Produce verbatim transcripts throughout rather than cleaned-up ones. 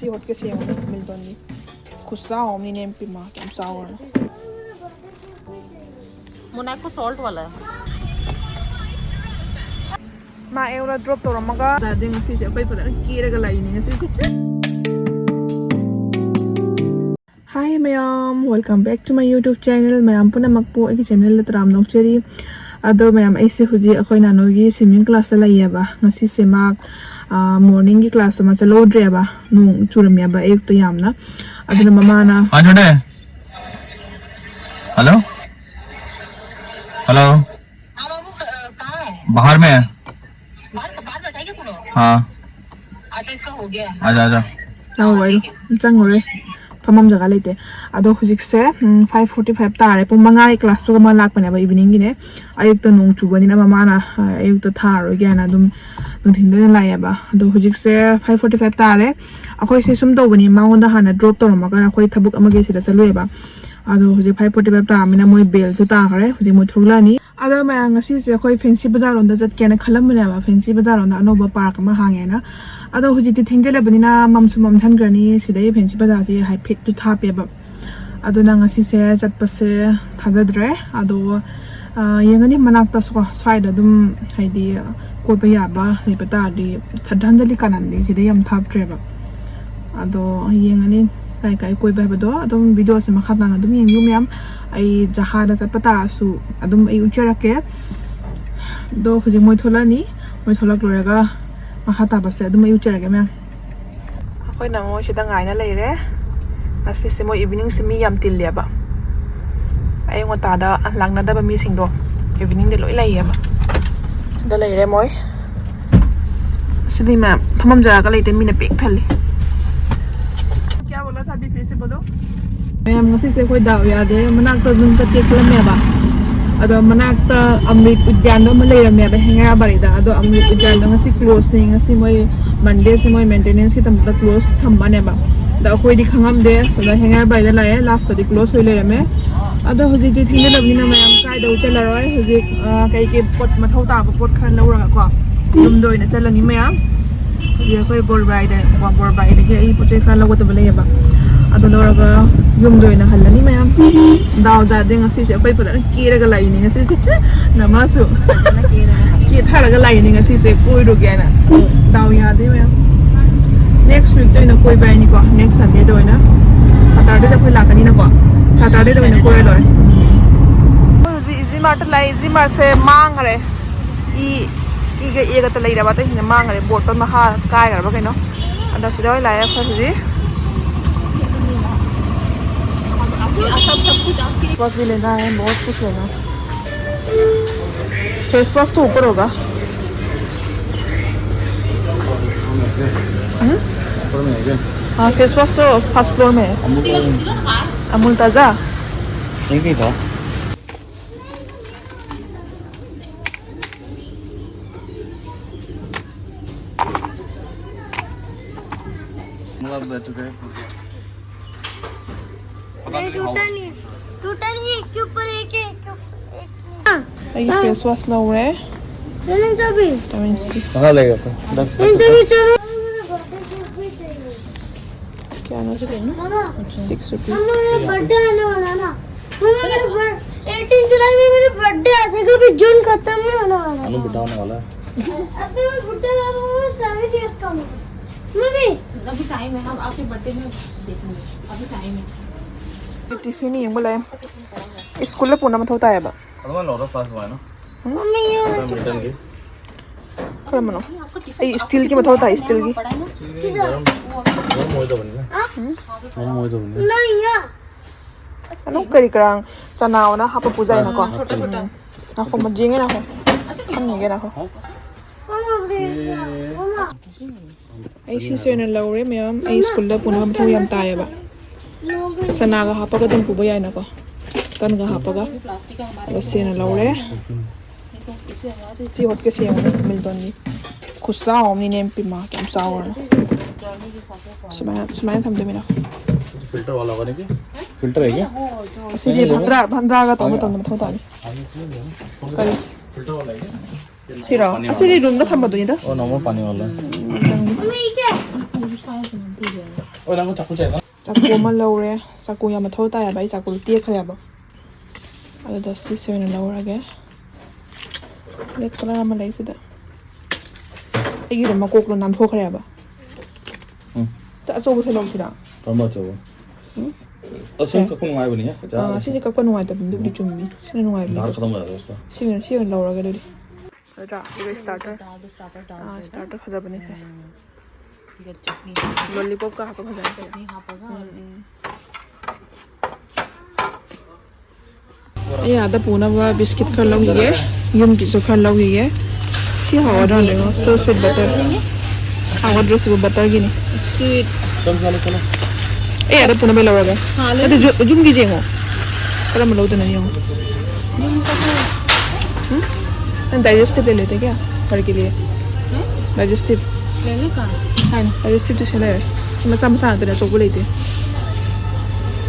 ꯁꯤ ꯍꯣꯠꯀꯦ ꯁꯦꯝꯃꯣ ꯃꯤꯜꯇꯣꯟꯒꯤ꯫ ꯈꯨꯠꯆꯥꯎ ꯑꯃꯅꯤꯅꯦ ꯄꯤꯃꯥ, ꯀꯌꯥꯝ ꯆꯥꯎꯔꯅꯣ꯫ ꯃꯣꯅꯥꯀꯣ ꯁꯣꯜꯠ ꯋꯥꯂꯥ꯫ ꯃꯥ ꯑꯩꯉꯣꯟꯗ ꯗ꯭ꯔꯣꯞ ꯇꯧꯔꯝꯃꯒ ꯑꯗꯩ ꯉꯁꯤꯁꯦ ꯑꯩꯈꯣꯏ ꯐꯖꯅ ꯀꯦꯔꯒ ꯂꯥꯛꯏꯅꯦ ꯉꯁꯤꯁꯦ꯫ Hi ꯃꯌꯥꯝ, welcome back to my YouTube channel꯫ ꯃꯌꯥꯝ ꯄꯨꯝꯅꯃꯛꯄꯨ ꯑꯩꯒꯤ ꯆꯦꯅꯦꯜꯗ ꯇꯔꯥꯝꯅ ꯑꯣꯛꯆꯔꯤ꯫ ꯑꯗꯣ ꯃꯌꯥꯝ, ꯑꯩꯁꯦ ꯍꯧꯖꯤꯛ ꯑꯩꯈꯣꯏ ꯅꯥꯅꯨꯒꯤ ꯁ꯭ꯋꯤꯃꯤꯡ ꯀ꯭ꯂꯥꯁꯇ ꯂꯩꯌꯦꯕ꯫ ꯉꯁꯤꯁꯦ ꯃꯥ ꯃꯣꯔꯅꯤꯡꯒꯤ ꯀ꯭ꯂꯥꯁꯇꯣ ꯃꯥ ꯆꯠꯍꯧꯗ꯭ꯔꯦꯕ, ꯅꯣꯡ ꯆꯨꯔꯝꯃꯦꯕ ꯑꯌꯨꯛꯇ ꯌꯥꯝꯅ꯫ ꯑꯗꯨꯅ ꯃꯃꯥꯅ ꯍꯜꯂꯣ, ꯍꯜꯂꯣ, ꯕꯍꯥꯔ ꯃꯦ ꯍꯥꯏ꯫ ꯍꯥ, ꯑꯖꯥ, ꯑꯖꯥ꯫ ꯆꯪꯉꯨꯔꯣꯏ, ꯆꯪꯉꯨꯔꯣꯏ꯫ ꯐꯝꯐꯝ ꯖꯒꯥ ꯂꯩꯇꯦ꯫ ꯑꯗꯣ ꯍꯧꯖꯤꯛꯁꯦ ꯐꯥꯏꯚ ꯐꯣꯔꯇꯤ ꯐꯥꯏꯚ ꯇꯥꯔꯦ꯫ ꯄꯨꯡ ꯃꯉꯥꯒꯤ ꯀ꯭ꯂꯥꯁꯇꯨꯒ ꯃꯥ ꯂꯥꯛꯄꯅꯦꯕ ꯏꯚꯤꯅꯤꯡꯒꯤꯅꯦ꯫ ꯑꯌꯨꯛꯇ ꯅꯣꯡ ꯆꯨꯕꯅꯤꯅ ꯃꯃꯥꯅ ꯑ, ꯑꯌꯨꯛꯇ ꯊꯥꯔꯔꯣꯏꯒꯦꯅ ꯑꯗꯨꯝ ꯅꯨꯡꯊꯤꯟꯗ ꯑꯣꯏꯅ ꯂꯥꯛꯑꯦꯕ꯫ ꯑꯗꯣ ꯍꯧꯖꯤꯛꯁꯦ ꯐꯥꯏꯚ ꯐꯣꯔꯇꯤ ꯐꯥꯏꯚ ꯇꯥꯔꯦ꯫ ꯑꯩꯈꯣꯏꯁꯦ ꯁꯨꯝ ꯇꯧꯕꯅꯤ, ꯃꯉꯣꯟꯗ ꯍꯥꯟꯅ ꯗ꯭ꯔꯣꯞ ꯇꯧꯔꯝꯃꯒ ꯑꯩꯈꯣꯏ ꯊꯕꯛ ꯑꯃꯒꯤ ꯁꯤꯗ ꯆꯠꯂꯨꯏꯕ꯫ ꯑꯗꯣ ꯍꯧꯖꯤꯛ ꯐꯥꯏꯚ ꯐꯣꯔꯇꯤ ꯐꯥꯏꯚ ꯇꯥꯔꯕꯅꯤꯅ ꯃꯣꯏ ꯕꯦꯜꯁꯨ ꯇꯥꯈ꯭ꯔꯦ꯫ ꯍꯧꯖꯤꯛ ꯃꯣꯏ ꯊꯣꯛꯂꯛꯑꯅꯤ꯫ ꯑꯗꯣ ꯃꯌꯥꯝ, ꯉꯁꯤꯁꯦ ꯑꯩꯈꯣꯏ ꯐꯦꯟꯁꯤ ꯕꯖꯥꯔ ꯂꯣꯝꯗ ꯆꯠꯀꯦꯅ ꯈꯜꯂꯝꯕꯅꯦꯕ, ꯐꯦꯟꯁꯤ ꯕꯖꯥꯔ ꯂꯣꯝꯗ ꯑꯅꯧꯕ ꯄꯥꯔꯛ ꯑꯃ ꯍꯥꯡꯉꯦꯅ꯫ ꯑꯗꯣ ꯍꯧꯖꯤꯛꯇꯤ ꯊꯦꯡꯖꯤꯜꯂꯕꯅꯤꯅ ꯃꯝꯁꯨ ꯃꯝꯊꯟꯈ꯭ꯔꯅꯤ꯫ ꯁꯤꯗꯩ ꯐꯦꯟꯁꯤ ꯕꯖꯥꯔꯁꯦ ꯍꯥꯏꯐꯦꯠꯇꯤ ꯊꯥꯞꯄꯦꯕ꯫ ꯑꯗꯨꯅ ꯉꯁꯤꯁꯦ ꯆꯠꯄꯁꯦ ꯊꯥꯖꯗ꯭ꯔꯦ꯫ ꯑꯗꯣ, ꯑ, ꯌꯦꯡꯉꯅꯤ ꯃꯅꯥꯛꯇꯁꯨꯀꯣ, ꯁ꯭ꯋꯥꯏꯗ ꯑꯗꯨꯝ ꯍꯥꯏꯗꯤ ꯀꯣꯏꯕ ꯌꯥꯕ ꯂꯩꯕ ꯇꯥꯔꯗꯤ꯫ ꯁ꯭ꯔꯗ꯭ꯙꯥꯟꯖꯂꯤ ꯀꯥꯅꯟꯗꯤ ꯁꯤꯗꯩ ꯌꯥꯝ ꯊꯥꯞꯇ꯭ꯔꯦꯕ꯫ ꯑꯗꯣ ꯌꯦꯡꯉꯅꯤ ꯀꯥꯏ ꯀꯥꯏ ꯀꯣꯏꯕ ꯍꯥꯏꯕꯗꯣ꯫ ꯑꯗꯨꯝ ꯚꯤꯗꯤꯑꯣꯁꯦ ꯃꯈꯥ ꯇꯥꯅ ꯑꯗꯨꯝ ꯌꯦꯡꯕꯤꯌꯨ ꯃꯌꯥꯝ꯫ ꯑꯩ ꯖꯍꯥꯗ ꯆꯠꯄ ꯇꯥꯔꯁꯨ ꯑꯗꯨꯝ ꯑꯩ ꯎꯠꯆꯔꯛꯀꯦ꯫ ꯑꯗꯣ ꯍꯧꯖꯤꯛ ꯃꯣꯏ ꯊꯣꯛꯂꯛꯑꯅꯤ꯫ ꯃꯣꯏ ꯊꯣꯛꯂꯛ ꯂꯣꯏꯔꯒ ꯃꯈꯥ ꯇꯥꯕꯁꯦ ꯑꯗꯨꯝ ꯑꯩ ꯎꯠꯆꯔꯛꯀꯦ ꯃꯌꯥꯝ꯫ ꯑꯩꯈꯣꯏꯅ ꯃꯣꯏ ꯁꯤꯗ ꯉꯥꯏꯅ ꯂꯩꯔꯦ꯫ ꯉꯁꯤꯁꯦ ꯃꯣꯏ ꯏꯚꯤꯅꯤꯡꯁꯦ ꯃꯤ ꯌꯥꯝ ꯇꯤꯜꯂꯦꯕ꯫ ꯑꯌꯨꯛ ꯉꯟꯇꯥꯗ ꯂꯥꯛꯅꯗꯕ ꯃꯤꯁꯤꯡꯗꯣ ꯏꯚꯤꯅꯤꯡꯗ ꯂꯣꯏ ꯂꯩꯌꯦꯕ꯫ ꯁꯤꯗ ꯂꯩꯔꯦ ꯃꯣꯏ꯫ ꯁꯤꯗꯤ ꯃꯌꯥꯝ ꯐꯝꯐꯝ ꯖꯒꯥꯒ ꯂꯩꯇꯦ, ꯃꯤꯅ ꯄꯤꯛ ꯊꯜꯂꯤ꯫ ꯀꯌꯥ ꯕꯣꯂꯥ ꯊꯥ, ꯕꯤ ꯐꯤꯔ ꯁꯦ ꯕꯣꯂꯣ꯫ ꯃꯌꯥꯝ, ꯉꯁꯤꯁꯦ ꯑꯩꯈꯣꯏ ꯗꯥꯎ ꯌꯥꯗꯦ, ꯃꯅꯥꯛꯇ ꯑꯗꯨꯝ ꯆꯠꯀꯦ ꯈꯜꯂꯝꯃꯦꯕ꯫ ꯑꯗꯣ ꯃꯅꯥꯛꯇ ꯑꯃ꯭ꯔꯤꯠ ꯎꯗ꯭ꯌꯥꯟꯗꯣ ꯑꯃ ꯂꯩꯔꯝꯃꯦꯕ ꯍꯦꯡꯉꯥꯕꯥꯔꯤꯗ꯫ ꯑꯗꯣ ꯑꯃ꯭ꯔꯤꯠ ꯎꯗ꯭ꯌꯥꯟꯗꯣ ꯉꯁꯤ ꯀ꯭ꯂꯣꯁꯅꯦ, ꯉꯁꯤ ꯃꯣꯏ ꯃꯟꯗꯦꯁꯦ ꯃꯣꯏ ꯃꯦꯟꯇꯦꯅꯦꯟꯁꯀꯤꯗꯃꯛꯇ ꯀ꯭ꯂꯣꯁ ꯊꯝꯕꯅꯦꯕ꯫ ꯑꯗꯣ ꯑꯩꯈꯣꯏꯗꯤ ꯈꯪꯉꯝꯗꯦ꯫ ꯑꯗ ꯍꯦꯡꯉꯥꯕꯥꯔꯤꯗ ꯂꯥꯛꯑꯦ, ꯂꯥꯁꯇꯗꯤ ꯀ꯭ꯂꯣꯁ ꯑꯣꯏ ꯂꯩꯔꯝꯃꯦ꯫ ꯑꯗꯣ ꯍꯧꯖꯤꯛꯇꯤ ꯊꯦꯡꯖꯤꯜꯂꯕꯅꯤꯅ ꯃꯌꯥꯝ ꯀꯥꯏꯗ ꯆꯠꯂꯔꯣꯏ꯫ ꯍꯧꯖꯤꯛ ꯑ, ꯀꯩꯀꯩ ꯄꯣꯠ ꯃꯊꯧ ꯇꯥꯕ ꯄꯣꯠ ꯈꯔ ꯂꯧꯔꯒꯀꯣ ꯌꯨꯝꯗ ꯑꯣꯏꯅ ꯆꯠꯂꯅꯤ ꯃꯌꯥꯝ꯫ ꯍꯧꯖꯤꯛ ꯑꯩꯈꯣꯏ ꯕꯣꯔꯕꯥꯏꯗ, ꯕꯣꯔꯕꯥꯏꯗꯒꯤ ꯑꯩ ꯄꯣꯠ ꯆꯩ ꯈꯔ ꯂꯧꯒꯗꯕ ꯂꯩꯌꯦꯕ, ꯑꯗꯨ ꯂꯧꯔꯒ ꯌꯨꯝꯗ ꯑꯣꯏꯅ ꯍꯜꯂꯅꯤ ꯃꯌꯥꯝ꯫ ꯗꯥꯎ ꯌꯥꯗꯦ, ꯉꯁꯤꯁꯦ ꯑꯩꯈꯣꯏ ꯐꯖꯅ ꯀꯦꯔꯒ ꯂꯥꯛꯏꯅꯦ ꯉꯁꯤꯁꯦ꯫ ꯅꯃꯁꯨ ꯀꯦꯊꯔꯒ ꯂꯥꯛꯏꯅꯦ ꯉꯁꯤꯁꯦ ꯀꯣꯏꯔꯨꯒꯦꯅ꯫ ꯗꯥꯎ ꯌꯥꯗꯦ ꯃꯌꯥꯝ꯫ Next week ꯇ ꯑꯣꯏꯅ ꯀꯣꯏꯕ ꯍꯥꯏꯅꯤꯀꯣ, next Sunday ꯗ ꯑꯣꯏꯅ꯫ Saturday ꯗ ꯑꯩꯈꯣꯏ ꯂꯥꯛꯀꯅꯤꯅꯀꯣ, Saturday ꯗ ꯑꯣꯏꯅ ꯀꯣꯏꯔ ꯂꯣꯏꯔꯦ꯫ ꯑꯩꯈꯣꯏ ꯍꯧꯖꯤꯛ ꯏꯖꯤ ꯃꯥꯔꯠꯇ ꯂꯥꯛꯏ, ꯏꯖꯤ ꯃꯥꯔꯠꯁꯦ ꯃꯥꯡꯈ꯭ꯔꯦ꯫ ꯏ ꯏꯒ ꯑꯦꯒꯇ ꯂꯩꯔꯕ ꯑꯇꯩꯁꯤꯡꯁꯦ ꯃꯥꯡꯈ꯭ꯔꯦ꯫ ꯕꯣꯠꯇꯣ ꯃꯈꯥ ꯀꯥꯏꯈ꯭ꯔꯕ ꯀꯩꯅꯣ꯫ ꯑꯗ ꯁꯤꯗ ꯑꯣꯏꯅ ꯂꯥꯛꯑꯦ ꯑꯩꯈꯣꯏ ꯍꯧꯖꯤꯛ꯫ बहुत भी लेना है, बहुत कुछ लेना है। फेस वॉश तो ऊपर होगा। हम्म? हाँ, फेस वॉश तो फर्स्ट फ्लोर में है। अमूल ताज़ा। यहीं कहीं था। नहीं, टूटा नहीं, टूटा नहीं है, इसके ऊपर एक है, इसके ऊपर एक नहीं। हाँ। ये फेस वॉश ला हुआ है। चलो सभी। Vitamin C. कहाँ लेगा अपन? दस इन सभी चलो। क्या ना? मामा, सिक्स रुपीज। मामा, मेरा बर्थडे आने वाला है ना। मामा, मेरा बर-, एटीन जुलाई में मेरा बर्थडे आ जाएगा, अभी जून खत्म नहीं होने वाला है। अनु बुढ़ा होने वाला है। अभी मैं बुढ़ा हो रहा हूँ, सेवन ईयर्स का हूँ। मम्मी। अभी टाइम है, हम आपके बर्थडे में देखेंगे, अभी टाइम है। टिफिन ꯌꯦꯡꯕ ꯂꯥꯛꯑꯦ꯫ ꯁ꯭ꯀꯨꯜꯗ ꯄꯨꯅꯕ ꯃꯊꯧ ꯇꯥꯏꯌꯦꯕ꯫ ꯑꯗꯨꯃꯥꯏꯅ ꯂꯧꯔꯣ, ꯐꯥꯁ ꯑꯗꯨꯃꯥꯏꯅ꯫ ꯃꯝꯃꯤ, ꯌꯦꯡꯉꯣ꯫ ꯃꯤꯇꯟꯒꯤ꯫ ꯀꯔꯝꯕꯅꯣ? ꯑꯩ ꯁ꯭ꯇꯤꯜꯒꯤ ꯃꯊꯧ ꯇꯥꯏ, ꯁ꯭ꯇꯤꯜꯒꯤ꯫ ꯁꯤꯗꯤ ꯒꯔꯝ, ꯒꯔꯝ ꯑꯣꯏꯗꯕꯅꯤꯅ꯫ ꯍꯥ? ꯒꯔꯝ ꯑꯣꯏꯗꯕꯅꯤꯅ꯫ ꯅꯪ ꯌꯥ꯫ ꯑꯗꯨꯝ ꯀꯔꯤ ꯀꯔꯥꯡ ꯆꯅꯥ ꯑꯣꯏꯅ ꯍꯥꯞꯄ ꯄꯨꯖꯥꯏꯅꯀꯣ꯫ ꯍꯥꯞꯄꯅꯤ꯫ ꯎꯝ꯫ ꯉꯥꯏꯈꯣ, ꯃ-, ꯌꯦꯡꯒꯦ ꯉꯥꯏꯈꯣ꯫ ꯈꯟꯈꯤꯒꯦ ꯉꯥꯏꯈꯣ꯫ ꯃꯝꯃ, ꯄ꯭ꯂꯤꯖ, ꯃꯝꯃ꯫ ꯑꯩ ꯁꯤꯁꯦ ꯑꯣꯏꯅ ꯂꯧꯔꯦ ꯃꯌꯥꯝ꯫ ꯑꯩ ꯁ꯭ꯀꯨꯜꯗ ꯄꯨꯅꯕ ꯃꯊꯧ ꯌꯥꯝ ꯇꯥꯏꯌꯦꯕ꯫ ꯆꯅꯥꯒ ꯍꯥꯞꯄꯒ ꯑꯗꯨꯝ ꯄꯨꯕ ꯌꯥꯏꯅꯀꯣ꯫ ꯇꯟꯒ ꯍꯥꯞꯄꯒ꯫ ꯑꯗꯣ ꯁꯤ ꯑꯣꯏꯅ ꯂꯧꯔꯦ꯫ ꯁꯤ ꯍꯣꯠꯀꯦ ꯁꯤ ꯌꯦꯡꯉꯨꯅꯦ, ꯃꯤꯜꯇꯣꯟꯒꯤ꯫ ꯈꯨꯆꯥꯎ ꯑꯃꯅꯤꯅꯦ, ꯄꯤꯃꯥ, ꯀꯌꯥꯝ ꯆꯥꯎꯔꯅꯣ꯫ ꯁꯨꯃꯥꯏꯅ, ꯁꯨꯃꯥꯏꯅ ꯊꯝꯗꯣꯏꯃꯤꯅ꯫ ꯐꯤꯜꯇꯔ ꯋꯥꯂꯥ ꯍꯣꯒꯥ ꯅꯥ ꯀꯤ? ꯐꯤꯜꯇꯔ ꯍꯦ ꯀꯌꯥ? ꯑꯁꯤꯗꯤ ꯚꯟꯗ꯭ꯔꯥ, ꯚꯟꯗ꯭ꯔꯥꯒ ꯇꯧꯕ ꯃꯇꯝꯗ ꯃꯊꯧ ꯇꯥꯅꯤ꯫ ꯀꯔꯤ? ꯐꯤꯜꯇꯔ ꯋꯥꯂꯥ ꯍꯦ ꯀꯌꯥ? ꯁꯤꯔꯣ? ꯑꯁꯤꯗꯤ ꯔꯨꯝꯗ ꯊꯝꯕꯗꯨꯅꯤꯗ꯫ ꯑꯣ, ꯅꯣꯔꯃꯦꯜ ꯄꯥꯅꯤ ꯋꯥꯂꯥ꯫ ꯎꯝ, ꯅꯪ ꯑꯣ, ꯅꯪ ꯆꯥꯛꯈꯨꯝ ꯆꯥꯏꯕ? ꯆꯥꯛꯈꯨꯝ ꯑꯃ ꯂꯧꯔꯦ꯫ ꯆꯥꯛꯈꯨꯝ ꯌꯥꯝ ꯃꯊꯧ ꯇꯥꯏ ꯍꯥꯏꯕ꯫ ꯑꯩ ꯆꯥꯛꯈꯨꯝꯗꯣ ꯇꯦꯛꯈ꯭ꯔꯦꯕ꯫ ꯑꯗꯨꯗ ꯁꯤꯁꯦ ꯑꯣꯏꯅ ꯂꯧꯔꯒꯦ꯫ ꯔꯦꯗ ꯀꯂꯔ ꯑꯃ ꯂꯩ ꯁꯤꯗ꯫ ꯑꯩꯒꯤꯗꯣ ꯃꯀꯣꯛꯇꯣ ꯅꯥꯟꯊꯣꯛꯈ꯭ꯔꯦꯕ꯫ ꯎꯝ꯫ ꯑꯆꯧꯕꯁꯦ ꯂꯧꯁꯤꯔꯥ? ꯀꯔꯝꯕ ꯑꯆꯧꯕ? ꯎꯝ? ꯑꯁꯤ ꯁꯦ꯫ ꯀꯛꯄ ꯅꯨꯡꯉꯥꯏꯕꯅꯤꯍꯦ꯫ ꯑꯥ, ꯁꯤꯁꯦ ꯀꯛꯄ ꯅꯨꯡꯉꯥꯏꯇꯕꯅꯤ, ꯑꯗꯨꯕꯨꯗꯤ ꯎꯝ꯫ ꯆꯨꯝꯃꯤ꯫ ꯁꯤꯅ ꯅꯨꯡꯉꯥꯏꯕꯅꯤ꯫ ꯗꯥꯔ ꯈꯛꯇꯪ ꯑꯣꯏꯔꯒ ꯁꯤꯗ꯫ ꯁꯤ ꯑꯣꯏꯅ, ꯁꯤ ꯑꯣꯏꯅ ꯂꯧꯔꯒꯦ ꯑꯗꯨꯗꯤ꯫ ꯅꯠꯇ꯭ꯔꯥ? ꯑꯗꯨꯒ ꯁꯤꯒ starter꯫ ꯗꯥꯜꯗꯣ starter ꯑꯥ, ꯇꯧꯔꯒ꯫ Starter ꯐꯖꯕꯅꯦ ꯁꯦ꯫ ꯎꯝ꯫ ꯁꯤꯒ ꯆꯠꯅꯤ ꯍꯥꯞꯄꯒ꯫ Lollipop ꯀ ꯍꯥꯞꯄ ꯐꯖꯅꯤ ꯁꯤꯗ꯫ ꯆꯠꯅꯤ ꯍꯥꯞꯄꯒ꯫ ꯎꯝ, ꯎꯝ꯫ ꯑꯩ ꯑꯥꯗ ꯄꯨꯅꯕ ꯕꯤꯁꯀꯤꯠ ꯈꯔ ꯂꯧꯈꯤꯒꯦ, ꯌꯨꯝꯒꯤꯁꯨ ꯈꯔ ꯂꯧꯈꯤꯒꯦ꯫ ꯁꯤ ꯍꯥꯎꯒꯗ꯭ꯔꯥ ꯌꯦꯡꯉꯣ, so sweet butter꯫ ꯍꯥꯎꯒꯗ꯭ꯔꯣ ꯁꯤꯕꯨ? Butterꯒꯤꯅꯤ꯫ Sweet꯫ ꯑꯩ ꯑꯥꯗ ꯄꯨꯅꯕ ꯂꯧꯔꯒꯦ꯫ ꯍꯥꯜꯂꯦ꯫ ꯅꯠꯇꯦ, ꯌꯨ-, ꯌꯨꯝꯒꯤꯁꯦ ꯌꯦꯡꯉꯣ, ꯀꯔꯝꯕ ꯂꯧꯗꯣꯏꯅꯣ ꯌꯦꯡꯉꯣ꯫ ꯌꯨꯝ ꯆꯠꯈ꯭ꯔꯦ꯫ ꯎꯝ? ꯅꯪ digestive ꯂꯩ ꯂꯩꯇꯦ ꯀꯌꯥ? ꯐꯔꯛꯀꯤ ꯂꯩ꯫ ꯎꯝ? Digestive꯫ ꯂꯩꯅꯦ ꯀꯥ꯫ ꯍꯥꯏꯅ digestive ꯇꯨ ꯁꯤ ꯂꯩꯔꯦ꯫ ꯁꯤ ꯃꯆꯥ ꯃꯆꯥ ꯉꯥꯛꯇꯅꯦ, ꯑꯆꯧꯕ ꯂꯩꯇꯦ꯫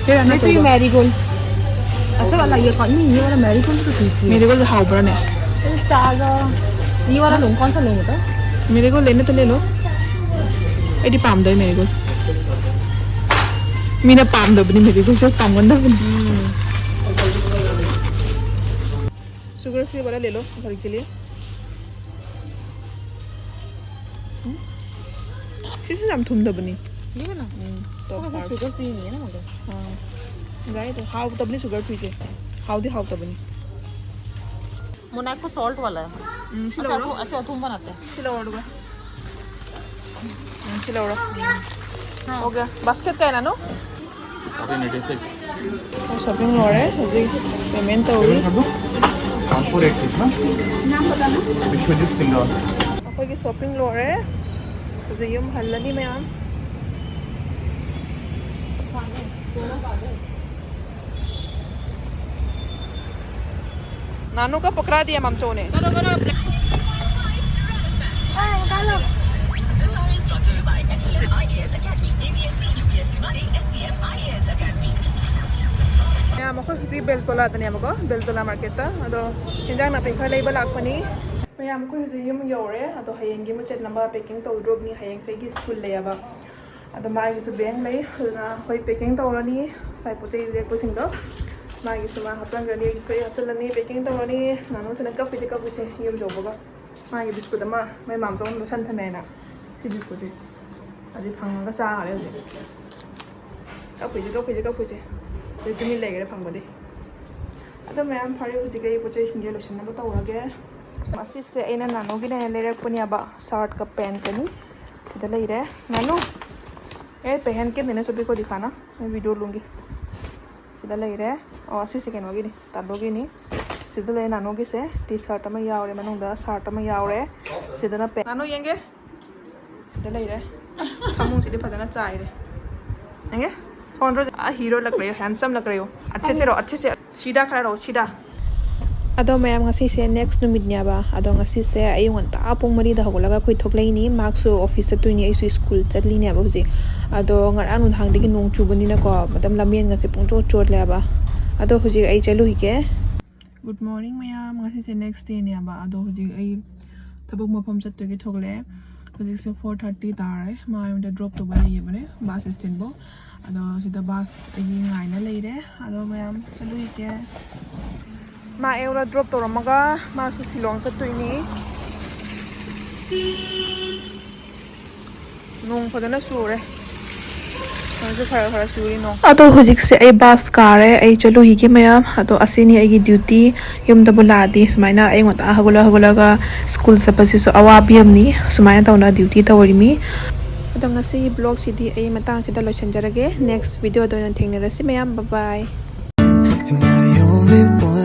ꯍꯦꯔꯥ, ꯅꯠꯇꯦ, ꯅꯠꯇ꯭ꯔꯣ? Marigold꯫ ꯑꯁ, ꯋꯥꯂꯥ, ꯌꯦ ꯀꯣꯟ ꯅꯤ, ꯌꯦ ꯋꯥꯂꯥ marigold ꯇꯨ ꯊꯤ ꯊꯤ꯫ Marigold ꯍꯥꯎꯕ꯭ꯔꯥꯅꯦ? ꯑꯗꯨ ꯆꯥꯒ, ꯌꯦ ꯋꯥꯂꯥ ꯂꯣꯡ ꯀꯣꯟ ꯁꯥ ꯂꯣꯡ ꯇ? Marigold ꯂꯩꯅ ꯇ ꯂꯩ ꯂꯣ꯫ ꯑꯩꯗꯤ ꯄꯥꯝꯗꯦ marigold꯫ ꯃꯤꯅ ꯄꯥꯝꯗꯕꯅꯤ marigold ꯁꯦ, ꯄꯥꯝꯒꯟꯗꯕꯅꯤ꯫ ꯎꯝ꯫ Sugar free वाला ले लो घर के लिए। ꯎꯝ? ꯁꯤꯁꯨ ꯌꯥꯝ ꯊꯨꯝꯗꯕꯅꯤ꯫ ꯌꯦꯡꯉꯨꯅ꯫ ꯎꯝ, top ꯑꯩꯈꯣꯏ part꯫ Sugar free ꯅꯦꯅ ꯃꯗꯣ꯫ ꯑꯥ꯫ ꯌꯥꯏꯗ, ꯍꯥꯎꯇꯕꯅꯤ sugar free ꯁꯦ꯫ ꯍꯥꯎꯗꯤ ꯍꯥꯎꯇꯕꯅꯤ꯫ Monaco salt वाला है। ꯎꯝ, ꯁꯤ ꯑꯁ, ꯂꯧꯔꯣ꯫ ꯑꯊꯨ-, ꯑꯁ, ꯑꯊꯨꯝꯕ ꯅꯠꯇꯦ꯫ ꯁꯤ ꯂꯧꯔꯣ ꯑꯗꯨꯒ꯫ ꯎꯝ, ꯁꯤ ꯂꯧꯔꯣ꯫ ꯎꯝ꯫ ꯍꯥ꯫ Okay, basket ꯀꯌꯥꯅꯣ? Fourteen eighty six꯫ ꯑꯣ, shopping ꯂꯣꯏꯔꯦ꯫ ꯍꯧꯖꯤꯛ payment ꯇꯧꯔꯤ꯫ Payment कर दो। पाँच सौ एक पीस ना। नाम बताना। विश्वजीत सिंह। ꯑꯩꯈꯣꯏꯒꯤ shopping ꯂꯣꯏꯔꯦ꯫ ꯍꯧꯖꯤꯛ ꯌꯨꯝ ꯍꯜꯂꯅꯤ ꯃꯌꯥꯝ꯫ नानू का पकड़ा दिया ममचो ने। करो, करो। ꯃꯌꯥꯝ, ꯑꯩꯈꯣꯏ ꯍꯧꯖꯤꯛ ꯕꯦꯜꯇꯣꯂꯥꯗꯅꯦꯕꯀꯣ, ꯕꯦꯜꯇꯣꯂꯥ market ꯇ꯫ ꯑꯗꯣ ꯍꯤꯟꯖꯥꯡ ꯅꯥꯄꯤ ꯈꯔ ꯂꯩꯕ ꯂꯥꯛꯄꯅꯤ꯫ ꯃꯌꯥꯝ, ꯑꯩꯈꯣꯏ ꯍꯧꯖꯤꯛ ꯌꯨꯝ ꯌꯧꯔꯦ꯫ ꯑꯗꯣ ꯍꯌꯦꯡꯒꯤ ꯑꯃꯨꯛ ꯆꯠꯅꯕ packing ꯇꯧꯗ꯭ꯔꯣꯕꯅꯤ꯫ ꯍꯌꯦꯡꯁꯦ ꯑꯩꯒꯤ school ꯂꯩꯌꯦꯕ꯫ ꯑꯗꯣ ꯃꯥꯒꯤꯁꯨ bank ꯂꯩ, ꯑꯗꯨꯅ ꯑꯩꯈꯣꯏ packing ꯇꯧꯔꯅꯤ꯫ ꯉꯁꯥꯏ ꯄꯣꯠ ꯆꯩ ꯂꯦꯛꯄꯁꯤꯡꯗꯣ ꯃꯥꯒꯤꯁꯨ ꯃꯥ ꯍꯥꯞꯆꯤꯟꯈ꯭ꯔꯅꯤ, ꯑꯩꯒꯤꯁꯨ ꯑꯩ ꯍꯥꯞꯆꯤꯜꯂꯅꯤ, packing ꯇꯧꯔꯅꯤ꯫ ꯅꯥꯅꯨꯁꯤꯅ ꯀꯞꯄꯤꯁꯦ ꯀꯞꯄꯤꯁꯦ ꯌꯨꯝ ꯌꯧꯕꯒ꯫ ꯃꯥꯒꯤ biscuit ꯑꯃ ꯃꯣꯏ ꯃꯥꯝꯆꯧ ꯑꯃ ꯂꯣꯠꯁꯟ ꯊꯝꯃꯦꯅ ꯁꯤ biscuitꯁꯦ ꯑꯗꯨ ꯐꯪꯉꯒ ꯆꯥꯈ꯭ꯔꯦ ꯍꯧꯖꯤꯛ꯫ ꯀꯞꯄꯤꯁꯦ ꯀꯞꯄꯤꯁꯦ ꯀꯞꯄꯤꯁꯦ꯫ ꯑꯗꯨ ꯇꯨꯃꯤꯟ ꯂꯩꯈ꯭ꯔꯦ ꯐꯪꯕꯗꯤ꯫ ꯑꯗꯣ ꯃꯌꯥꯝ, ꯐꯔꯦ, ꯍꯧꯖꯤꯛ ꯑꯩ ꯄꯣꯠ ꯆꯩꯁꯤꯡꯁꯦ ꯂꯣꯏꯁꯤꯟꯅꯕ ꯇꯧꯔꯒꯦ꯫ ꯑꯁꯤꯁꯦ ꯑꯩꯅ ꯅꯥꯅꯨꯒꯤꯅꯦꯅ ꯂꯩꯔꯛꯄꯅꯦꯕ, shirtꯀ pantꯀꯅꯤ꯫ ꯁꯤꯗ ꯂꯩꯔꯦ ꯅꯥꯅꯨ꯫ ꯑꯦ ꯄꯦꯍꯦꯟ ꯀꯦ ꯃꯦꯅꯦ ꯁꯣꯕꯤ ꯀꯣ ꯗꯤꯈꯥꯅ, ꯑꯩ video ꯂꯨꯡꯒꯤ꯫ ꯁꯤꯗ ꯂꯩꯔꯦ꯫ ꯑꯣ, ꯑꯁꯤꯁꯦ ꯀꯩꯅꯣꯒꯤꯅꯤ, ꯇꯥꯗꯣꯒꯤꯅꯤ꯫ ꯁꯤꯗ ꯂꯩꯔꯦ ꯅꯥꯅꯨꯒꯤꯁꯦ, T-shirt ꯑꯃ ꯌꯥꯎꯔꯦ, ꯃꯅꯨꯡꯗ shirt ꯑꯃ ꯌꯥꯎꯔꯦ꯫ ꯁꯤꯗꯅ pant꯫ ꯅꯥꯅꯨ ꯌꯦꯡꯒꯦ꯫ ꯁꯤꯗ ꯂꯩꯔꯦ꯫ ꯐꯃꯨꯡꯁꯤꯗꯤ ꯐꯖꯅ ꯆꯥꯏꯔꯦ꯫ ꯌꯦꯡꯒꯦ꯫ ꯁꯣꯟꯗ꯭ꯔꯣ? ꯑ, hero ꯂꯛ ꯔꯦ, handsome ꯂꯛ ꯔꯦ꯫ ꯑꯠꯆꯦ ꯆꯦꯔꯣ, ꯑꯠꯆꯦ ꯆꯦ꯫ ꯁꯤꯗꯥ ꯈꯔ ꯔꯣ, ꯁꯤꯗꯥ꯫ ꯑꯗꯣ ꯃꯌꯥꯝ, ꯉꯁꯤꯁꯦ next ꯅꯨꯃꯤꯠꯅꯦꯕ꯫ ꯑꯗꯣ ꯉꯁꯤꯁꯦ ꯑꯌꯨꯛ ꯉꯟꯇꯥ ꯄꯨꯡ ꯃꯔꯤꯗ ꯍꯧꯒꯠꯂꯒ ꯑꯩꯈꯣꯏ ꯊꯣꯛꯂꯛꯏꯅꯤ꯫ ꯃꯥꯁꯨ office ꯆꯠꯇꯣꯏꯅꯤ, ꯑꯩꯁꯨ school ꯆꯠꯂꯤꯅꯦꯕ ꯍꯧꯖꯤꯛ꯫ ꯑꯗꯣ ꯉꯔꯥꯡ ꯅꯨꯡꯗꯥꯡꯗꯒꯤ ꯅꯣꯡ ꯆꯨꯕꯅꯤꯅꯀꯣ, ꯑꯗꯨꯝ ꯂꯝꯕꯦꯟꯒꯁꯦ ꯄꯨꯡꯆꯣꯠ ꯆꯣꯠꯂꯦꯕ꯫ ꯑꯗꯣ ꯍꯧꯖꯤꯛ ꯑꯩ ꯆꯠꯂꯨꯈꯤꯒꯦ꯫ Good morning ꯃꯌꯥꯝ, ꯉꯁꯤꯁꯦ next dayꯅꯦꯕ꯫ ꯑꯗꯣ ꯍꯧꯖꯤꯛ ꯑꯩ ꯊꯕꯛ ꯃꯐꯝ ꯆꯠꯇꯣꯏꯒꯤ ꯊꯣꯛꯂꯛꯑꯦ꯫ ꯍꯧꯖꯤꯛꯁꯦ four thirty ꯇꯥꯔꯦ꯫ ꯃꯥ ꯌꯨꯝꯗ drop ꯇꯧꯕ ꯂꯩꯌꯦꯕꯅꯦ, bus standꯐꯥꯎ꯫ ꯑꯗꯣ ꯁꯤꯗ bus ꯑꯩꯒꯤ ꯉꯥꯏꯅ ꯂꯩꯔꯦ꯫ ꯑꯗꯣ ꯃꯌꯥꯝ ꯆꯠꯂꯨꯈꯤꯒꯦ꯫ ꯃꯥ ꯑꯩꯉꯣꯟꯗ drop ꯇꯧꯔꯝꯃꯒ ꯃꯥꯁꯨ ꯁꯤꯂꯣꯡ ꯆꯠꯇꯣꯏꯅꯤ꯫ ꯅꯣꯡ ꯐꯖꯅ ꯆꯨꯔꯦ꯫ ꯅꯣꯡꯁꯨ ꯈꯔ ꯈꯔ ꯆꯨꯔꯤ ꯅꯣꯡ꯫ ꯑꯗꯣ ꯍꯧꯖꯤꯛꯁꯦ ꯑꯩ bus ꯀꯥꯔꯦ, ꯑꯩ ꯆꯠꯂꯨꯈꯤꯒꯦ ꯃꯌꯥꯝ꯫ ꯑꯗꯣ ꯑꯁꯤꯅꯤ ꯑꯩꯒꯤ duty꯫ ꯌꯨꯝꯗꯕꯨ ꯂꯥꯛꯑꯗꯤ ꯁꯨꯃꯥꯏꯅ ꯑꯌꯨꯛ ꯉꯟꯇꯥ ꯍꯧꯒꯠꯂ ꯍꯧꯒꯠꯂꯒ school ꯆꯠꯄꯁꯤꯁꯨ ꯑꯋꯥꯕꯤ ꯑꯃꯅꯤ꯫ ꯁꯨꯃꯥꯏꯅ ꯇꯧꯅ duty ꯇꯧꯔꯤꯃꯤ꯫ ꯑꯗꯣ ꯉꯁꯤꯒꯤ vlogꯁꯤꯗꯤ ꯑꯩ ꯃꯇꯥꯡꯁꯤꯗ ꯂꯣꯏꯁꯤꯟꯖꯔꯒꯦ꯫ Next videoꯗ ꯑꯣꯏꯅ ꯊꯦꯡꯅꯔꯁꯤ ꯃꯌꯥꯝ꯫ Bye bye꯫ Am I the only one?